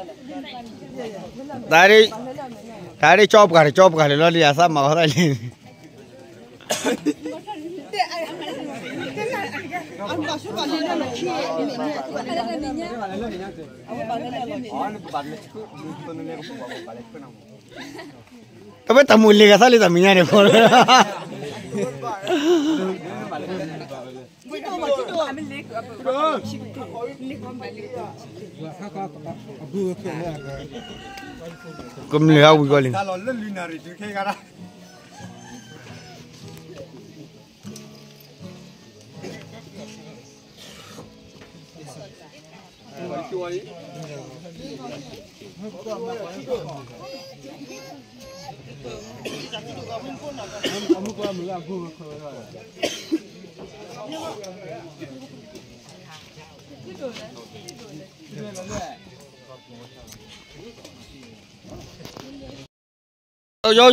တၢ်ဒ် တၢ်ဒ်ကၠီပှၤတကၠီပှၤလၢာ်လီၤလံ အသးမၤဝဲသးလံ တဝဲတၢ်မုၢ်လံၤဂၤသးလံတၢ်မဲာ်ညါန့ၣ် ကမျၢၢ်ဟး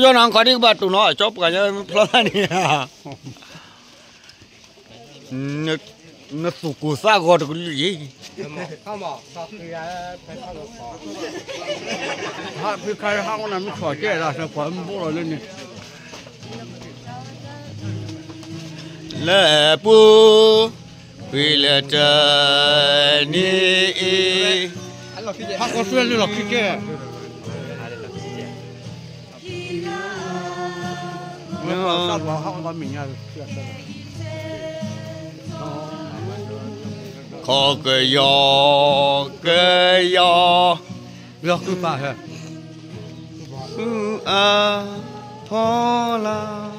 ဝံၤကီးလံ ယီယီနၤခီဒ်ကဘၣ်တူၢ်နီၤ ကၠီပှၤညါဖျီသးန့ၣ် နသူၣ်ကိၢ်သးဂီၤတကလုာ်အံၤ ဟးဖံးခါဟးဝဲနၤမ့ၢ်ဆီၣ်ကဲဒၣ် ပှၤမ့ၢ်ဘိလီၤလၢန့ၣ် လၢပူၤ ဖှံလၢတၢ်န့ၣ်အံၤ ဟးကီးသွဲလၢလီၢ်ခံကဲ ခီကယီကယီ လီၤဃုပာ်ဟဲ ဃုအါဖီလာ်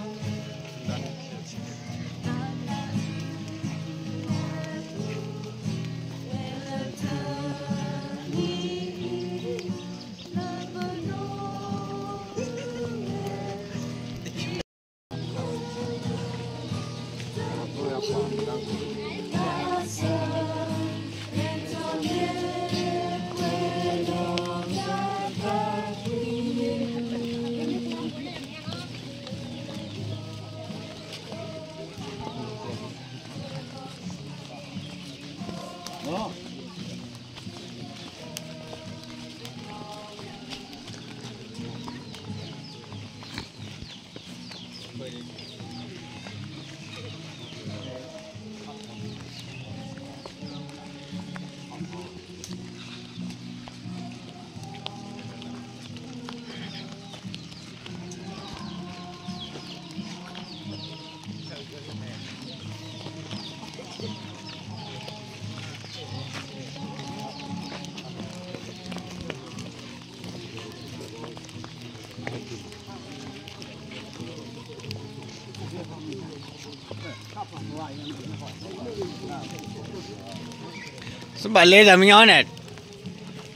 စဘၣ်လဲၤတၢ်မဲာ်ညါန့ၣ်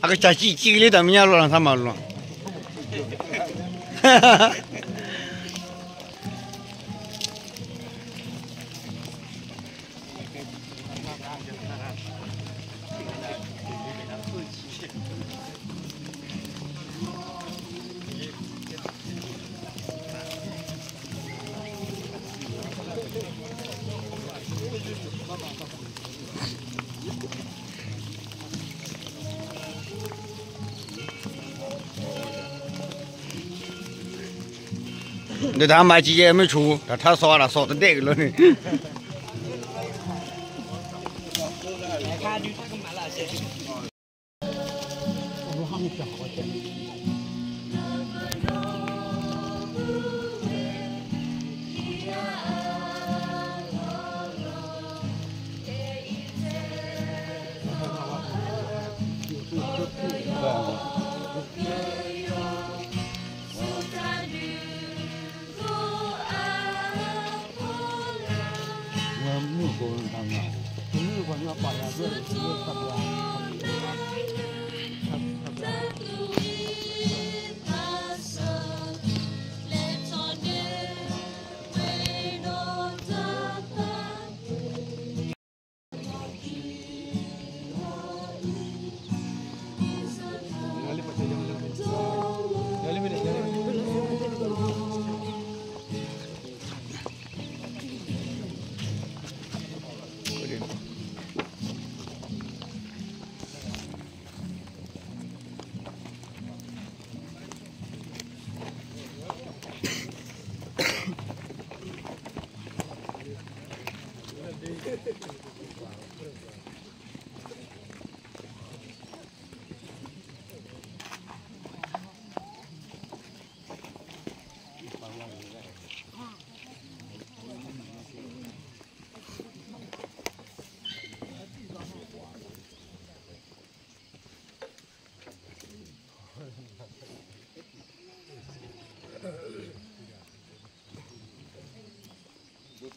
အကစၢ်စံၣ်ကံလၢတၢ်မဲာ်ညါလီၤ သးမၤလီၤ ဒီးတၢ်မၤစံးယဲမ့ၢ်ဆူၣ် တၢ်ထါစီၤအတၢ်စီၤတဒဲကလီၤန့ၣ်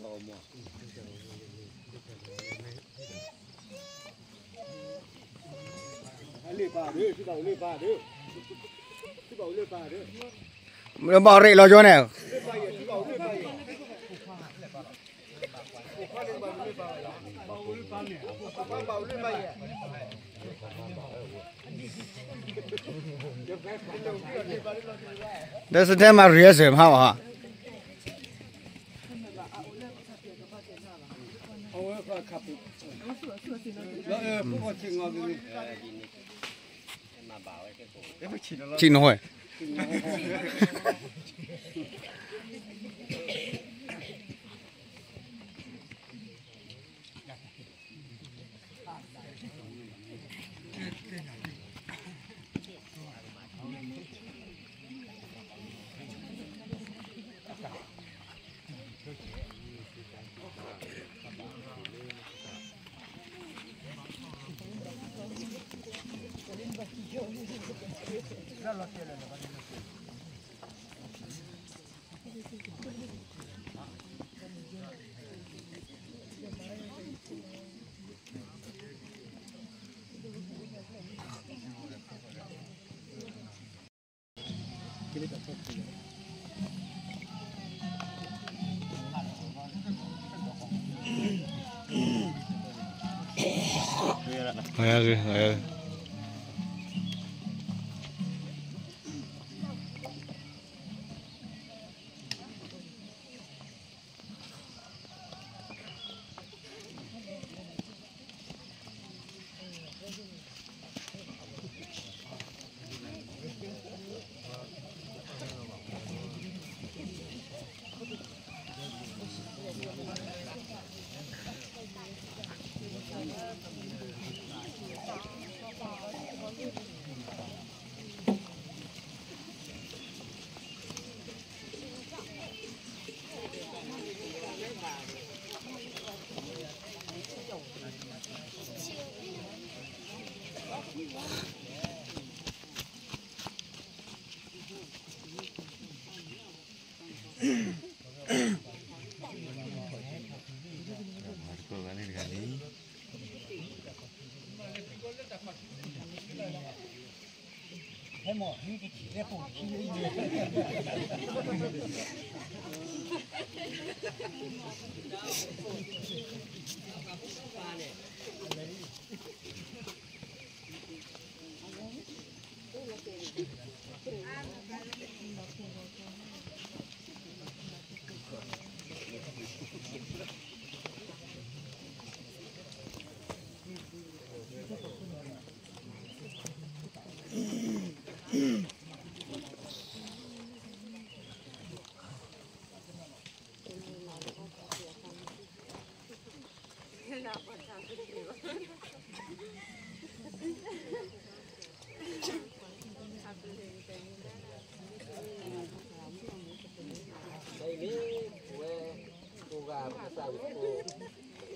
ဘၣ်ရ့ၣ်လီၤကၠိန့ၣ် ဒီးစတဲမၤရံအစၢၤမဟါဘၣ်ဟါ ဆံၣ်နီၤဝဲ ဒီးဘၣ်လၢဟဲဟံးထီၣ်ဒ်ဝဲ လီၤလီၤ တၢ်ပာ်လီၤသ့ၣ်ညါ မၤဟဲဟံးထီၣ်ကီး ပ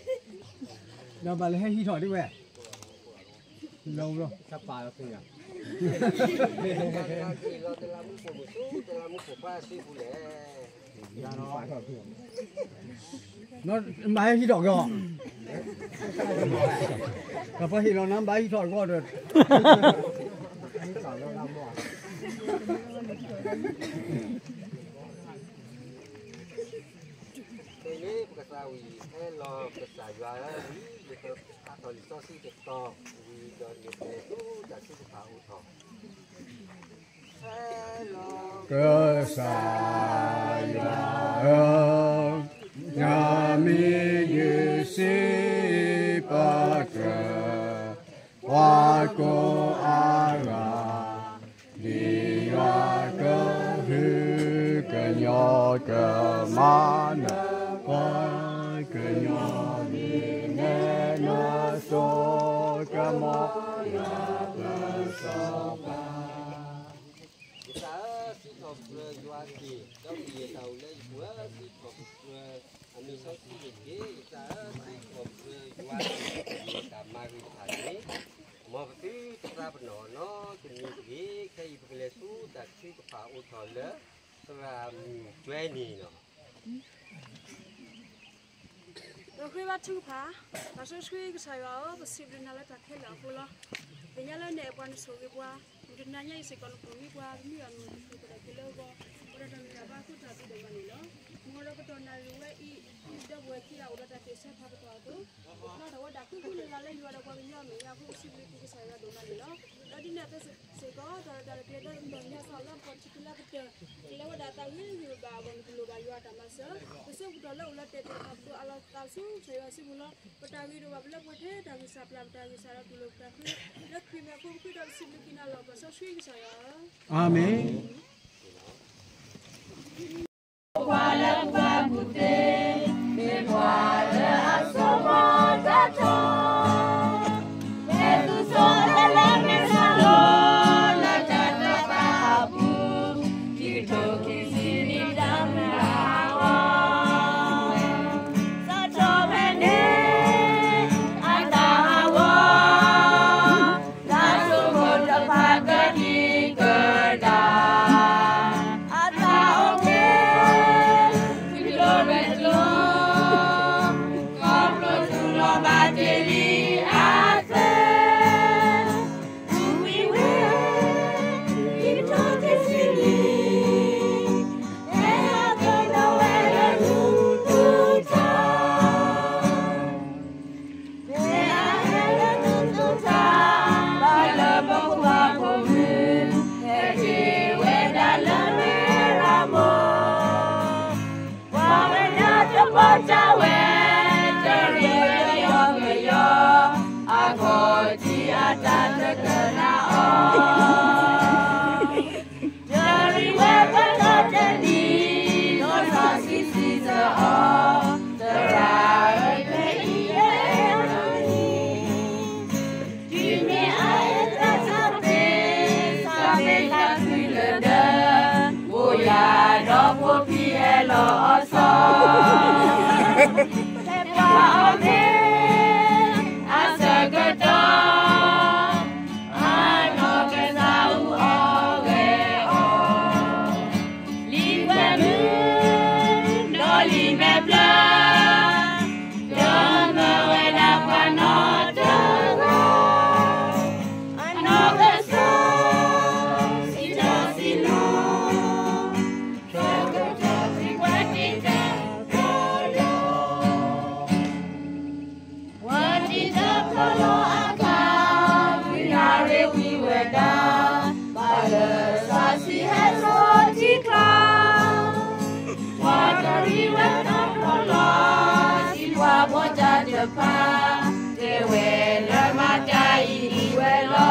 ှၤဟ့ၣ်လီၤနၤဘၣ်ဟံးထီၣ်ကီးဒီး တၢ်လၢပကသးဝံၣ်ဟဲလီၤ ကစၢ်ယွၤဧၢ, ဝံၤယကဖးထီၣ်လံာ်စီဆှံတတီၤ ဝံၤဒီးန့ၣ် ပကလဲၤဆူတၢ်ထုကဖၣ်အိၣ်ထီၣ် ကစၢ်ယွၤဧၢ, နမံၤဒုးစံးပတြၢၤ ပှၤကိးအါဂၤ, ဒ်ယွၤကဟုကညီၤကမၤနၢၤ ပှၤကညီဒ်န့ၣ် နစိကမီၤလၢပစီၤပၤ ယသးဧၢ, စံးထီၣ်ပတြၢၤယွၤတက့ၢ်, ဒီးကယဲၢ်တၢ်အိၣ်လၢယပူၤဧၢ, စံးထီၣ်ပတြၢၤအမံၤစီဆှံတက့ၢ်. ယသးဧၢ, စံးထီၣ်ပတြၢၤယွၤတက့ၢ်, ယတၢ်မၤဂ့ၤတဖၣ်န့ၣ်, မ်ပသုတသးပ့ၤနီၣ်နီတမံၤတဂ့ၤ. ခဲအံၤပကလဲၤဆူတၢ်ထုကဖၣ်အိၣ်ထီၣ်လၢ သရၣ်မုၣ်ကၠွဲနံၤလီၤ. ပဃ့ဘါထုကဖၣ်. သးစီဆှံကစၢ်ယွၤဧၢ, ပစံးဘျုးနၤလၢတၢ်ခဲလၢာ်အဃိလီၤ. သ့ၣ်ညါလၢနအဲၣ်ပှၤနဆိၣ်ဂ့ၤပှၤ, မုၢ်တနၤညါအံၤစ့ၢ်ကီးနပူၤမံပှၤ, ပမ့ၢ်အမုၢ်တနံၤပတၢ်ခဲလၢာ်အဂီၢ်, ပတၢ်မ့ၢ်တၢ်ဘၣ်အဃိတၢ်ဘျုးဒိၣ်မးန့ၣ်လီၤ. မ်ဒီးပတီၢ်နၣ်ရံၣ်ဝဲအံၤ, ဒီပုၢ်ဝဲၢ်ခံဂၤအိၣ်ဒီးတၢ်သ့ၣ်ဆၢဖးပတီၢ်အသိး, ပတီၢ်ထီၣ်ဝဲဒၣ်ဃုဃုလၢ်လၢ်လၢယွၤဒီးပှၤကညီအမဲာ်ညါအဃိ ပစံးဘျုးသုကစၢ်ယွၤဒိၣ်မးန့ၣ်လီၤ. ဒီးဒ်န့ၣ်အသိးစ့ၢ်ကီး တၢ်ရဲၣ်တၢ်ကျဲၤဒီးတၢ်ညါသီလၢပတီၢ်ထံကလါပတၢၢ်, ကလဲၤဝဲဒၣ်တၢ်ဂ့ၤဂ့ၤဘၣ်ဘၣ်အဂီၢ် နကလိၣ်ဘၣ်ယွၤအတၢ်မၤစၢၤ, ပစိပတီၢ်လၢအိၣ်လၢတဲာ်တဲာ်ဖးပဒိၣ်အလီၢ်သးဆူကစၢ်ယွၤစုပူၤလီၤ. ပတၢ်ဂ့ၤဒိၣ်ဘၣ်ပလၢပှဲၤထဲတၢ်ဂံၢ်စၢ်ပျၢ် ပတၢ်ဂံၢ်စၢ်ဒီးတူၢ်လိာ်ပတၢ်ဃု, လၢခရံာ်မဲာ်အဃိပဃ့ဒီးပစံးဘျုးက့ၤနၤလီၤ ပၢ်စီဆှံကစၢ်ယွၤဧၢ, အၤမ့ၣ်. Pwawena tebotawɛ, tariwɛ yɔkeyɔ, akɔtiatatɛkɛnaɔ. Tariwɛ kɛtɛtɛni, nɔsɔsisisɛɔ, tɛraɛ kɛiaɛnɔni. Dime aetɛsapɛ, sapɛ kakilɛdɛ, boyadɔkokiɛlɔsɔ. Tɛkpaɔmɛ, asɛkɛtɔ, anɔkɛsawu ɔgɛɔ. Ligbɛmu, nɔlimɛbla, dɔmɛwɛlakwanɔtɛwa, anɔkɛsɔ, sitɔsilɔ, tɛkɛtɛkikpatitɛkpɔlɔ. Pwatitɛkpɔlɔ aka, winarewí wɛdá, balɛ sasi hɛsɔ tikla. Pwatariwɛ tɛkpɔlɔ, sipwabɔta tɛpa, tɛwɛ lɛmata iiwɛlɔ.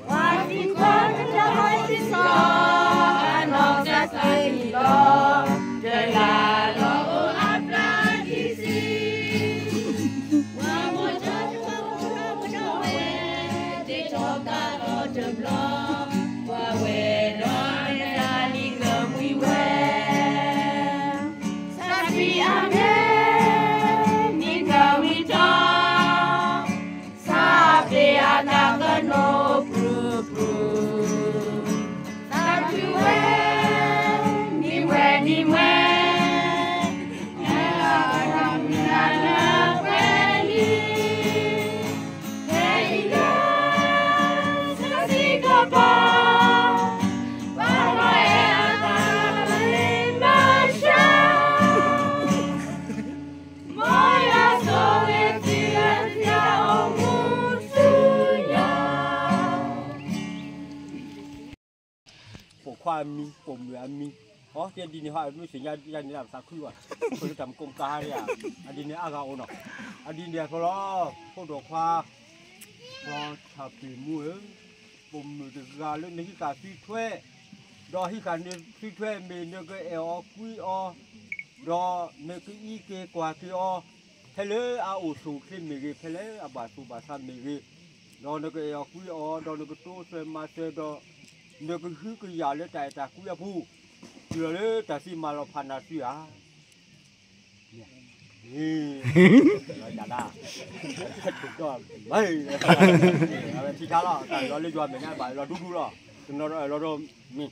Pwatitɛkpɔlɔ, anɔkɛsasi lɔ, tɛlalɔ o abladisi. Pwamɔtɛkpɔlɔ, tɛtɔkalɔ tɛblɔ, pwawɛlɔ mɛtalingɛmwi wɛ. Sapwi amɛ, ningɛmwitɔ. Sapɛ atakɛnɔ prupu. Sapwi wɛ, ni wɛ, ni wɛ. Ɛlɔkamilalɛkwɛli. Kɛyilɛ, sɛsikɛbɔ. Bamɔ ɛ atakɛnɔ masha. Mɔya sɔwɛ ti atia omusunya. Poqhwa ami, poqmui ami. Hɔ, ti dini hɔ, ami se nya ya ni la sa kui wa. Ko ta mi kom ka ha ya. Adini aga ono. Adini a kolo. Ko do kwa. Ko ta pi mu e. Poqmui de ga le ne hika si twe. ဒီးဟံးဃာ်န့ၢ်သုထွဲမ့ၢ်နကအဲၣ်အီၤကွံအီၤ, ဒီးနကအံးက့ၤကွၢ်က့ၤအီၤ, ဖဲလၢအအိၣ်ဆူၣ်အိၣ်ချ့မ့ၢ်ဂ့ၤ, ဖဲလၢအဘၣ်သူၣ်ဘၣ်သးမ့ၢ်ဂ့ၤ, ဒီးနကအဲၣ်အီၤကွံအီၤ, ဒီးနကတိစၢၤမၤစၢၤ, ဒီးနကဟုကယာ်လၢတၢ်အဲၣ်တၢ်ကွံအပူၤ, တုၤလီၤလၢတၢ်သံမၤလီၤဖးနၤသုဧါ. မ့ၢ်, ထံဆါလီၤ, တၢ်လီၤလၢယွၤမဲာ်ညါဘၣ်လီၤဒူဒူလီၤ, တနီၤလီၤဒီးမ့ၢ်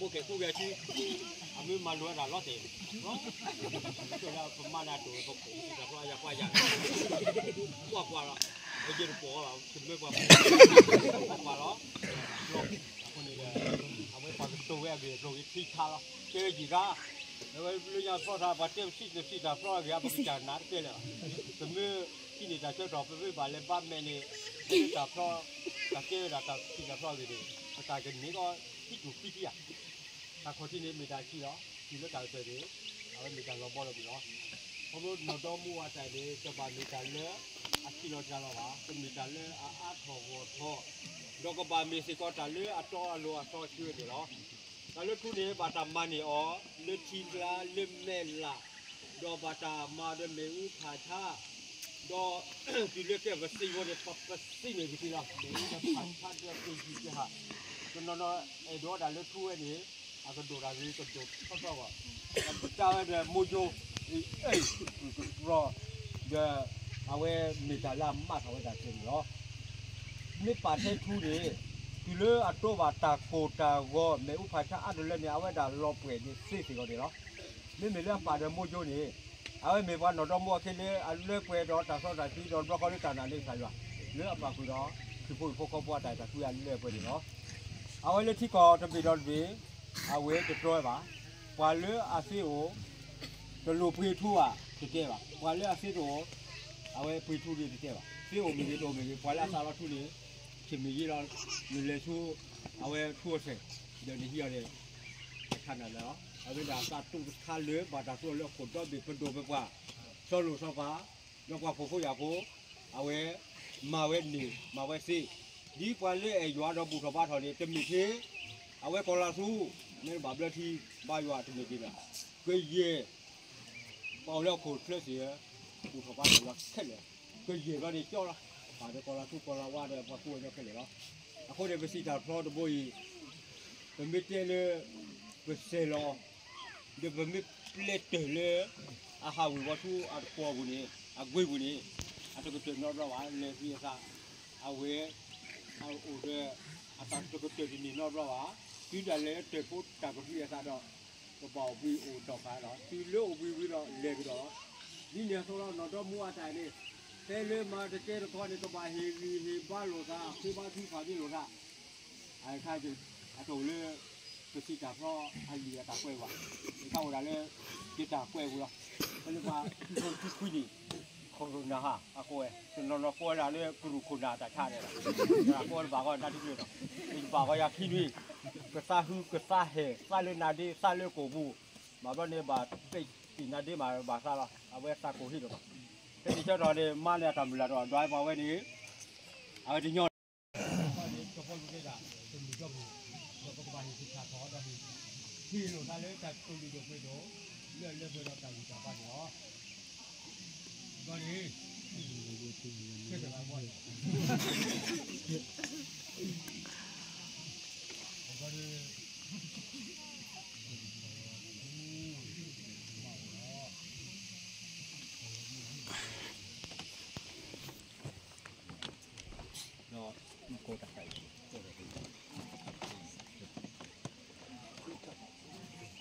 ပှၤဘိကဲၤကူကဲၤဆူ အမ့ၢ်မၤလိာ်ဝဲဒၣ်လီၤတဲာ်, လီၤတဲာ်လၢပမၤန့ၣ်အတိၢ် ပခိၣ်ပတၢ်ဖျီအယၤကွၢ်ယၤ, ကွၢ်ကွၢ်လီၤ, အယဲၢ်တပိာ်ဘၣ် တမ့ၢ်ပှၤပိာ်, ကွၢ်ကွၢ်လီၤ, အဃိန့ၣ်ဒီး အဝဲပှၤကတိၤဝဲအဂ့ၢ်အကျိၤဂ့ၤ ထံဆါလီၤ, ကဲဝဲယံာ်ဂၤ, အဝဲလၢညါဖျီသး ပှၤတဲပစံးတစံးတၢ်ဖျီအဂ့ၢ် ပကစၢ်နးတကဲလၢၤဘၣ်, ပမ့ၢ်ထံၣ်န့ၢ်တၢ်ဆၢကတီၢ် ပမ့ၢ်ဘၣ်လဲၤဘၣ်မဲာ်န့ၣ် တၢ်ဖျီ, တၢ်ကဲဝဲဒၣ်တၢ်စံးတၢ်ဖျီအဂ့ၢ်န့ၣ် ပတၢ်ကန့ၢ်ကီးဟံၣ်ကူၣ်ဖံးထံဧါ, တၢ်ခီၣ်ထံးန့ၣ်မ့ၢ်တၢ်အခံလီၤ, တုၤလၢတၢ်ကတၢၢ်န့ၣ် အဝဲမ့ၢ်တၢ်လီၤဘီလီၤမုၢ်လီၤ, ခီဖျိနီၢ်ဒီမါအတၢ်န့ၣ် တဘၣ်မ့ၢ်တၢ်လၢအခံလီၤစှၤလီၤဘၣ်, ကမ့ၢ်တၢ်လၢအအါထီၣ်ဂီၢ်ထီၣ်, ဒီးကဘၣ်မ့ၢ်စ့ၢ်ကီးတၢ်လၢအတီအလိၤအစီဆှံန့ၣ်လီၤ. တၢ်လၢထူန့ၣ် ဘၣ်တၢ်မၤန့ၢ်အီၤ လၢထံကျါလၢမဲာ်လး, ဒီးဘၣ်တၢ်မၤဒီးမ့ၣ်အူဖးဆါ, ဒီးတုၤလၢကဲပစံးဝဲန့ၣ် ပစံးန့ၣ်ပစံးလီၤ, မ့ၣ်အူဒီးဖးဆါဒီးကယံာ်ကဟး, တနီၤနီၤအဲၣ်ဒိးဒၣ်လၢထူဝဲန့ၣ် အကဒိၣ်တၢ်ဂ့ၤကဒိၣ်ထီၣ်ထီၣ်ဘၣ်, ပတၢ်ဝဲဒီးမိၢ်ယိၤ အ့ၣ်အ့ၣ်ကကရီ, ဒီးအဝဲမ့ၢ်တၢ်လၢအမၤထီၣ်ဝဲဒၣ်ကဲန့ၣ်လီၤ. မ့ၢ်ပာ်ထဲထူန့ၣ် တုၤလၢအတိဘၣ်တၢ်ကိၢ်တၢ်ဂီၤ မ့ၣ်အူဖးဆါအါတလၢန့ၣ် အဝဲဒၣ်လီၤပှဲၤန့ၣ်သ့စ့ၢ်ကီးန့ၣ်လီၤ. မ့မ့ၢ်လၢအပာ်ဒီးမိၢ်ယိၤန့ၣ် အဝဲမ့ၢ်ပှၤနီၢ်ဒီမါအခဲလၢာ် အလၢပှဲၤဒီးတၢ်စီတၢ်ဆှံဒီးတဘျီဃီလၢတၢ်နာ်န့ၢ်ကစၢ်ယွၤ လၢအပာ်ဃုာ်ဒီး ခရံာ်ဖိဟံၣ်ဖိဃီဖိအတၢ်အဲၣ်တၢ်ကွံအလၢပှဲၤန့ၣ်လီၤ. အဝဲလၢထံကီၢ်တဘ့ၣ်ဒီးတဘ့ၣ် အဝဲတတြီဘၣ်. ပှၤလၢအသ့အိၣ် တလိၣ်ပှ့ၤထူဧါ တတဲဘၣ်. ပှၤလၢအသ့တအိၣ် အဝဲပှ့ၤထူန့ၣ်တတဲဘၣ်. သ့အိၣ်မ့ၢ်ဂ့ၤ တအိၣ်မ့ၢ်ဂ့ၤ ပှၤလၢအသးလီထူန့ၣ် ဆ့ၣ်မ့ၢ်ယ့လီၤ နလဲၤဆူ အဝဲထူအီၤဆဲး ဒီးနဟံးအီၤန့ၣ် တခါနၤလၢၤလီၤ. အဝဲဒၣ်အသးတူၢ်တခါလၢ ဘၣ်တၢ်သိၣ်လိအခိၣ်ဒီဘ့ၣ် ပဒိၣ်ပပှၢ် စီၤလိၣ်စီၤပၤ ဒီးပှၤဖှီၣ်ဖိယာ်ဖိ အဝဲမၤဝဲန့ၣ် မၤဝဲသ့, ဒ်ပှၤလၢအဲၣ်ယွၤဒီးဘူၣ်ထီၣ်ဘါထီၣ်န့ၣ် တမ့ၢ်ထဲ အဝဲကီၤလၤသူ မ့ၢ်ဘၣ်ဘျၢထံ ဘါယွၤတမ့ၢ်ဒ်န့ၣ်, ကယဲၢ် ပှၤအိၣ်လၢဟီၣ်ခိၣ်ချၢသ့ၣ်ဧၢ, ဘူၣ်ထီၣ်ဘါထီၣ်ယွၤခဲလၢာ်, ကယဲၢ်ဘျီန့ၣ်ကၠီလီၤ, ပာ်ဒီးကီၤလၤသူကီၤလၤဝါဒီးပှၤကူဝဲညီခဲလၢာ်လီၤ. အဃိန့ၣ် ပစံးတၢ်ဖျီတဘိအံၤ ပမ့ၢ်တဲလၢ ပစဲးလီၤ ဒီးပမ့ၢ်ပျဲတၢၢ်လၢ အဟးဝ့ၤဝီဆူအတကွီၢ်ပူၤန့ၣ် အကွ့ၢ်ပူၤန့ၣ် အတကတၢၢ်နီတဘျီဘၣ်, လဲၤဃံအသး အဝဲ အအိၣ်ဒီး အတၢ်တကတၢၢ်တန့ၢ်နီတဘျီဘၣ်, တုၤဒၣ်လဲာ်တၢၢ်ဖိတၢ်ကဘှံးအသးဒီး ကဘၣ်အိၣ်ဘှံးအိၣ်တီၢ်ဖးဒီး တုၤလၢအိၣ်ဘှံးဝံၤဒီးလဲၤကဒီးလီၤ. ဒ်န့ၣ်အသိးလီၤ နီၢ်ဒီမါအတၢ်န့ၣ် ဖဲလၢမၤတကဲတခီန့ၣ် ကဘၣ်ဟ့ၣ်ဂံၢ်ဟ့ၣ်ဘါလိာ်သး ဃ့ဘါထုကဖၣ်န့ၢ်လိာ်သး အခါ အတအိၣ်လၢ ပစံးတၢ်ဖျီအလံာ်အတၢ်ကွဲးဘၣ်, အခါအိၣ်ဒၣ်လၢ ယတၢ်ကွဲးပူၤလီၤ. ဖဲလၢပှၤ ခံခွံနံၣ် ခိၣ်နၢ်ဟါ အကိးဝဲ တနီၤနီၤကိးဝဲဒၣ်လၢကရူၢ်ခိၣ်နၢ်တၢ်ဆါန့ၣ်လီၤ. ကိးတဘၣ်ဃီနါဒ်န့ၣ်ဒီး ယဘၣ်ဃီယၤခံနွံ ကသးဟုကသးဟဲ သးလၢနါဒ့ သးလၢကိာ်ပူၤ, ဘၣ်ဘျီန့ၣ်ဘၣ်ပ့ၢ်တံၢ်နါဒ့မးဘၣ်သးလီၤ. အဝဲသးကိၢ်ဟ့ၣ်ဒီးဘၣ် ဖဲန့ၣ်ဆၢကတီၢ်န့ၣ် မါန့ၣ်အတၢ်မုၢ်လၢ်ဒီး ဒွးပှၤဝဲန့ၣ် အဝဲတညီန့ၣ် ကဖီလူၤကဲဒၣ် တမုၢ်ဒီပူၤ ဒီးပကဘၣ်ဟ့ၣ်သဆၣ်ထီၣ်ဒီး ဟ့ၣ်လိာ်သးလၢတၢ်ကလုၢ်ဒိၣ်ပှ့ၤဒိၣ် လၢအလၢပှဲၤဒီးတၢ်ဂံၢ်တၢ်ဘါန့ၣ်လီၤ. ဘျီန့ၣ် ကဲထီၣ်ဘၣ်ဘီန့ၣ် ဘျီန့ၣ် ဒီး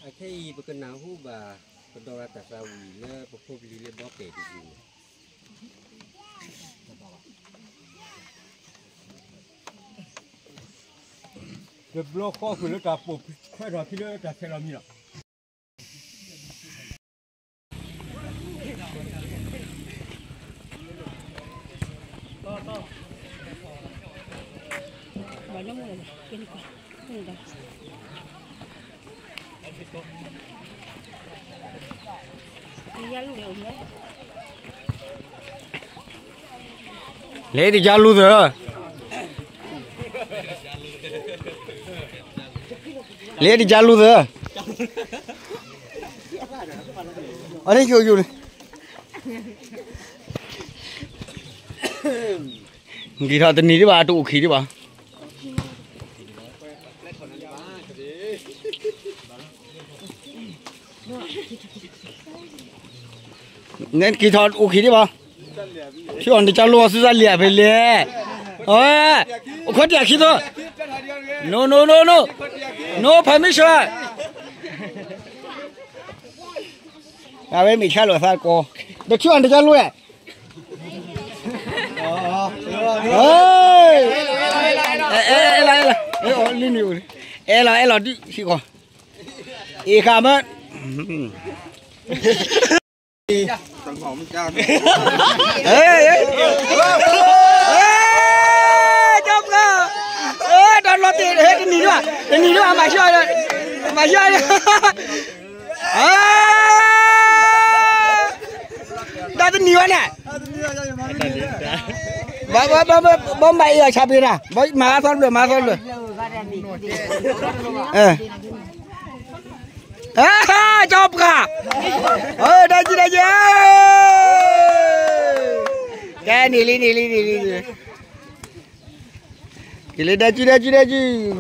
အခဲအံၤ ပကနၢ်ဟူဘၣ် ပဒီးတၢ်သးဝံၣ်လၢပဖိပလံၤလၢဘီပဲာ်တယုၢ်န့ၣ် တဘျီဃီဃုာ်လၢတၢ်ပိာ်ခွဲးထီၣ်ခံလၢတၢ်ဆဲးလီၤမံၤလီၤ. လဲၤတကါလူသၢ လဲၤတကါလူသၢ အန့ၣ်ယိယိန့ၣ် က့ၤထီၣ်တနံၤဒံးဘၣ် တအိၣ်ခံဒံးဘၣ် နက့ၤထီၣ်အိၣ်ခံဒံးဘၣ် ထံအီၣ်တကါလိအီၤ သုသးလံာ်အဖဲလဲၣ် အိၣ်ခီတံၢ်အခံသိ no no no no no permission အဝဲမ့ၢ်ဆါလိာ်သးကီး ဒီးထံအီၣ်တကါလိဧါ အဲလီၤအဲလီၤ အဲလီၤဒုးစ့ၢ်ကီး အ့ၣ်ဃာ်မ့ၢ် ကၠီပှၤ တနံၤဒံးဘၣ် တနံၤဒံးဘၣ် မၤဆှီ မၤဆှီ ဒီးတနံၤဝဲန့ၣ် ဘၣ်ဘၣ်အ့ၣ်အီၤဆါပ့ၤနၤ မၤအါသီတဘျီ မၤအါသီတဘျီ ကၠီပှၤ တၢ်ကံၣ်တၢ်ကံၣ် ကဲနံၤလံနံၤလံနံၤလံ ကလံၤတၢ်ကံၣ်တၢ်ကံၣ်တၢ်ကံၣ်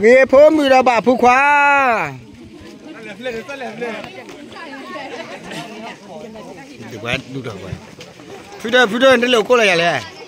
ဂ့ၤဖိမုၣ်ဒီးဘၣ်ဖိခွါ ဖုဒၢဖုဒၢ နတလဲၤအိၣ်ကိးလၢယၤလဲၣ်